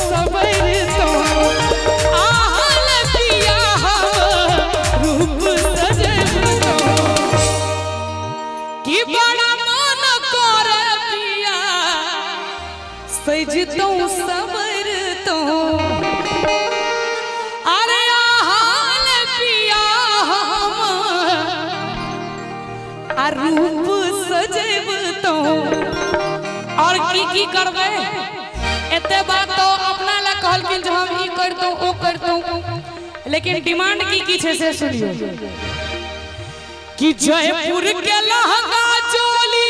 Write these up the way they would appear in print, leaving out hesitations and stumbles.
सवरतौं आहल पिया रूप सजबतौं कि बड़ा मन करे पिया सजतौं सवरतौं अरे आहल पिया आ रूप सजबतौं। और की की करबै एते बात तो अपना ला कहलखिन जे हम ई करतौं ओ करतौं, लेकिन डिमांड की की छै से सुनियो कि जयपुर के लहंगा चोली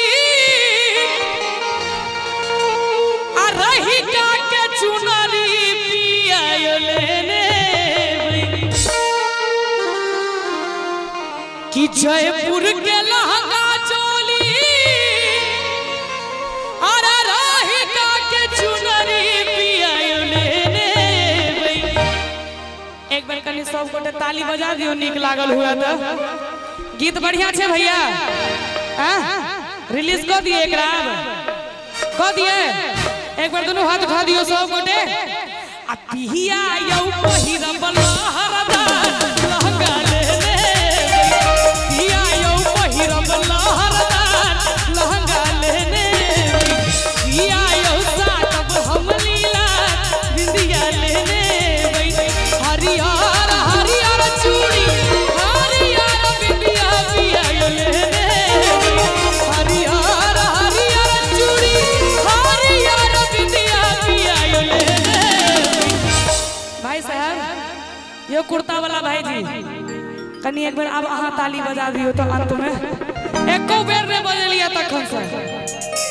आ रहिका के चुनरी पिया लेने कि जयपुर के लहंगा चोली अरे रहिका के चुनरी पिया लेने। एक बेर कनि सब गोटे ताली बजा दियो, नीक लागल हुआ तो गीत बढ़िया छे भैया। रिलीज कर दिए एकरा कर दिए, एक बार दोनों हाथ उठा दियो सब गोटे। आ पिया यौ पहिरब लहरदार लहंगा लेने पिया यौ पहिरब लहरदार लहंगा लेने पिया यौ साटब हम लीला बिंदिया लेने हरियर हरियर चूड़ी हरियर बिंदिया पिया लेने हरियर हरियर चूड़ी हरियर बिंदिया पिया लेने। भाई साहब यो कुर्ता वाला भाई जी कनी एक बेर अब अहाँ ताली बजा दियो तो अंत में एको बेर नहीं बजलियै तखन से।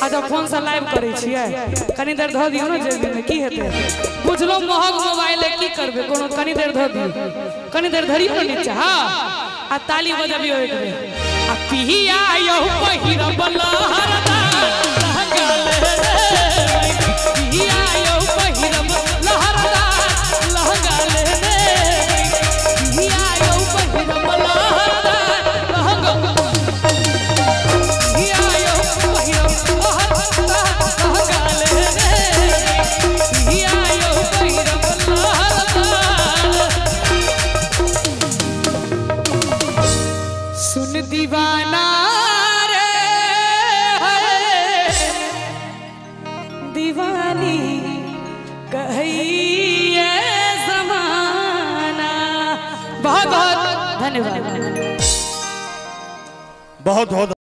अच्छा फोन से लाइव करै छियै कनी देर धऽ दियौ ने जेबी में की हेतै, बुझलो महग मोबाइल है की करबै, कोनो कनी देर धऽ दियौ कनी देर धरियौ ने नीचा। हाँ आ ताली बजबियौ एक बेर। आ पिया यौ पहिरब लहरदार लहंगा लेने पिया यौ पहिरब लहरदार लहंगा लेने पिया यौ पहिरब लहरदार लहंगा पिया यौ पहिरब लहरदार लहंगा लेने पिया यौ पहिरब लहरदार। सुन दीवाना रे दीवानी कहिए जमाना। बहुत बहुत धन्यवाद, बहुत बहुत।